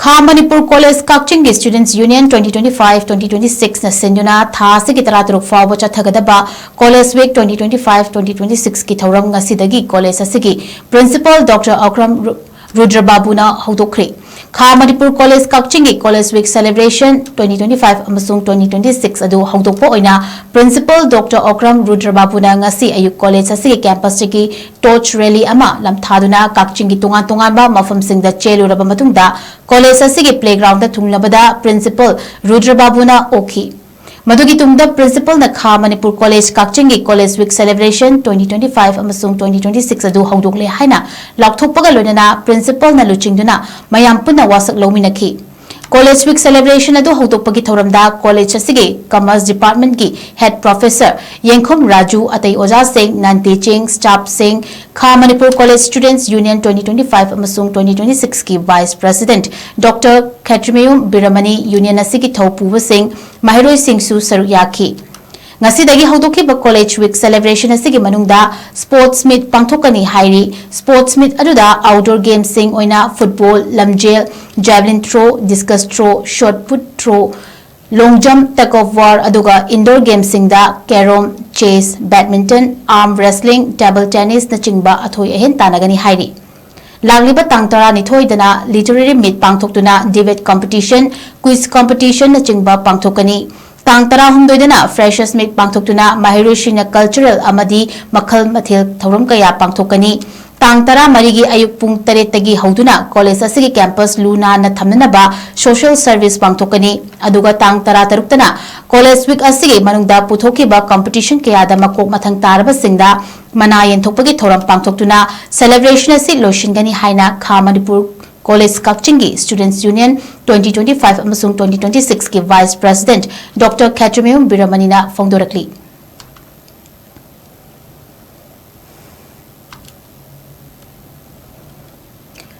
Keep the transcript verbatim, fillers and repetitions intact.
ꯈꯥ ꯃꯅꯤꯄꯨꯔ ꯀꯣꯂꯦꯖ ꯀꯛꯆꯤꯡꯒꯤ Students Union twenty twenty-five twenty twenty-six ꯅ ꯁꯤꯟꯗꯨꯅ ꯊꯥ ꯑꯁꯤꯒꯤ ꯇꯔꯥꯇꯔꯨꯛ ꯐꯥꯎꯕ ꯆꯠꯊꯒꯗꯕ College Week twenty twenty-five twenty twenty-six ꯀꯤ ꯊꯧꯔꯝ ꯉꯁꯤꯗꯒꯤ ꯀꯣꯂꯦꯖ ꯑꯁꯤꯒꯤ Principal Doctor ꯑꯀ꯭ꯔꯝ ꯔꯨ-, ꯔꯨꯗ꯭ꯔꯕꯥꯕꯨꯅ ꯍꯧꯗꯣꯛꯈ꯭ꯔꯦ꯫ ꯈꯥ ꯃꯅꯤꯄꯨꯔ ꯀꯣꯂꯦꯖ ꯀꯛꯆꯤꯡꯒꯤ College Week Celebration twenty twenty-five ꯑꯃꯁꯨꯡ twenty twenty-six ꯑꯗꯨ ꯍꯧꯗꯣꯛꯄ ꯑꯣꯏꯅ Principal Doctor ꯑꯀ꯭ꯔꯝ ꯔꯨꯗ꯭ꯔꯕꯥꯕꯨꯅ ꯉꯁꯤ ꯑꯌꯨꯛ ꯀꯣꯂꯦꯖ ꯑꯁꯤꯒꯤ campus ꯇꯒꯤ torch rally ꯑꯃ ꯂꯝꯊꯥꯗꯨꯅ ꯀꯛꯆꯤꯡꯒꯤ ꯇꯣꯉꯥꯟ ꯇꯣꯉꯥꯟꯕ ꯃꯐꯝꯁꯤꯡꯗ ꯆꯦꯜꯂꯨꯔꯕ ꯃꯇꯨꯡꯗ ꯀꯣꯂꯦꯖ ꯑꯁꯤꯒꯤ playground ꯗ ꯊꯨꯡꯂꯕꯗ Principal ꯔꯨꯗ꯭ꯔꯕꯥꯕꯨꯅ ꯑꯣꯛꯈꯤ꯫ ꯃꯗꯨꯒꯤ ꯇꯨꯡꯗ Principal ꯅ ꯈꯥ ꯃꯅꯤꯄꯨꯔ ꯀꯣꯂꯦꯖ ꯀꯛꯆꯤꯡꯒꯤ College Week Celebration twenty twenty-five ꯑꯃꯁꯨꯡ twenty twenty-six ꯑꯗꯨ ꯍꯧꯗꯣꯛꯂꯦ ꯍꯥꯏꯅ ꯂꯥꯎꯊꯣꯛꯄꯒ ꯂꯣꯏꯅꯅ Principal ꯅ ꯂꯨꯆꯤꯡꯗꯨꯅ ꯃꯌꯥꯝ ꯄꯨꯟꯅ ꯋꯥꯁꯛ ꯂꯧꯃꯤꯟꯅꯈꯤ꯫ College Week Celebration ꯑꯗꯨ ꯍꯧꯗꯣꯛꯄꯒꯤ ꯊꯧꯔꯝꯗ ꯀꯣꯂꯦꯖ ꯑꯁꯤꯒꯤ Commerce Department ꯀꯤ Head Professor ꯌꯦꯡꯈꯨꯝ ꯔꯥꯖꯨ, ꯑꯇꯩ ꯑꯣꯖꯥꯁꯤꯡ, ꯅꯟꯇꯦ ꯆꯤꯡ, staff ꯁꯤꯡ, ꯈꯥ Manipur college Students Union twenty twenty-five ꯑꯃꯁꯨꯡ twenty twenty-six ꯀꯤ Vice President Doctor ꯈꯦꯇ꯭ꯔꯤꯃꯌꯨꯝ ꯕꯤꯔꯃꯅꯤ, union ꯑꯁꯤꯒꯤ ꯊꯧ ꯄꯨꯕꯁꯤꯡ, ꯃꯍꯩꯔꯣꯏꯁꯤꯡꯁꯨ ꯁꯔꯨꯛ ꯌꯥꯈꯤ꯫ ꯉꯁꯤꯗꯒꯤ ꯍꯧꯗꯣꯛꯈꯤꯕ College Week Celebration ꯑꯁꯤꯒꯤ ꯃꯅꯨꯡꯗ sports meet ꯄꯥꯡꯊꯣꯛꯀꯅꯤ ꯍꯥꯏꯔꯤ꯫ Sports meet ꯑꯗꯨꯗ outdoor games ꯁꯤꯡ ꯑꯣꯏꯅ football, ꯂꯝꯖꯦꯜ, javelin throw, discus throw, shot put throw, long jump, tug of war, ꯑꯗꯨꯒ indoor games ꯁꯤꯡꯗ carrom, chess, badminton, arm wrestling, table tennis ꯅꯆꯤꯡꯕ ꯑꯊꯣꯏ ꯑꯍꯦꯟ ꯇꯥꯟꯅꯒꯅꯤ ꯍꯥꯏꯔꯤ꯫ ꯂꯥꯛꯂꯤꯕ ꯇꯥꯡ ꯇꯔꯥꯅꯤꯊꯣꯏꯗꯅ literary meet ꯄꯥꯡꯊꯣꯛꯇꯨꯅ debate competition, quiz competition ꯅꯆꯤꯡꯕ ꯄꯥꯡꯊꯣꯛꯀꯅꯤ꯫ ꯇꯥꯡ ꯇꯔꯥꯍꯨꯝꯗꯣꯏꯗꯅ Freshers Meet ꯄꯥꯡꯊꯣꯛꯇꯨꯅ ꯃꯍꯩꯔꯣꯏꯁꯤꯡꯅ cultural ꯑꯃꯗꯤ ꯃꯈꯜ ꯃꯊꯦꯜ ꯊꯧꯔꯝ ꯀꯌꯥ ꯄꯥꯡꯊꯣꯛꯀꯅꯤ꯫ ꯇꯥꯡ ꯇꯔꯥꯃꯔꯤꯒꯤ ꯑꯌꯨꯛ ꯄꯨꯡ ꯇꯔꯦꯠꯇꯒꯤ ꯍꯧꯗꯨꯅ ꯀꯣꯂꯦꯖ ꯑꯁꯤꯒꯤ campus ꯂꯨ ꯅꯥꯟꯅ ꯊꯝꯅꯅꯕ social service ꯄꯥꯡꯊꯣꯛꯀꯅꯤ꯫ ꯑꯗꯨꯒ ꯇꯥꯡ ꯇꯔꯥꯇꯔꯨꯛꯇꯅ College Week ꯑꯁꯤꯒꯤ ꯃꯅꯨꯡꯗ ꯄꯨꯊꯣꯛꯈꯤꯕ competition ꯀꯌꯥꯗ ꯃꯀꯣꯛ ꯃꯊꯪ ꯇꯥꯔꯕꯁꯤꯡꯗ ꯃꯅꯥ ꯌꯦꯟꯊꯣꯛꯄꯒꯤ ꯊꯧꯔꯝ ꯄꯥꯡꯊꯣꯛꯇꯨꯅ celebration ꯑꯁꯤ ꯂꯣꯏꯁꯤꯟꯒꯅꯤ ꯍꯥꯏꯅ ꯈꯥ ꯃꯅꯤꯄꯨꯔ ꯀꯣꯂꯦꯖ ꯀꯛꯆꯤꯡꯒꯤ Students Union twenty twenty-five ꯑꯃꯁꯨꯡ twenty twenty-six ꯀꯤ Vice President Doctor ꯈꯦꯇ꯭ꯔꯤꯃꯌꯨꯝ ꯕꯤꯔꯃꯅꯤꯅ ꯐꯣꯡꯗꯣꯔꯛꯂꯤ꯫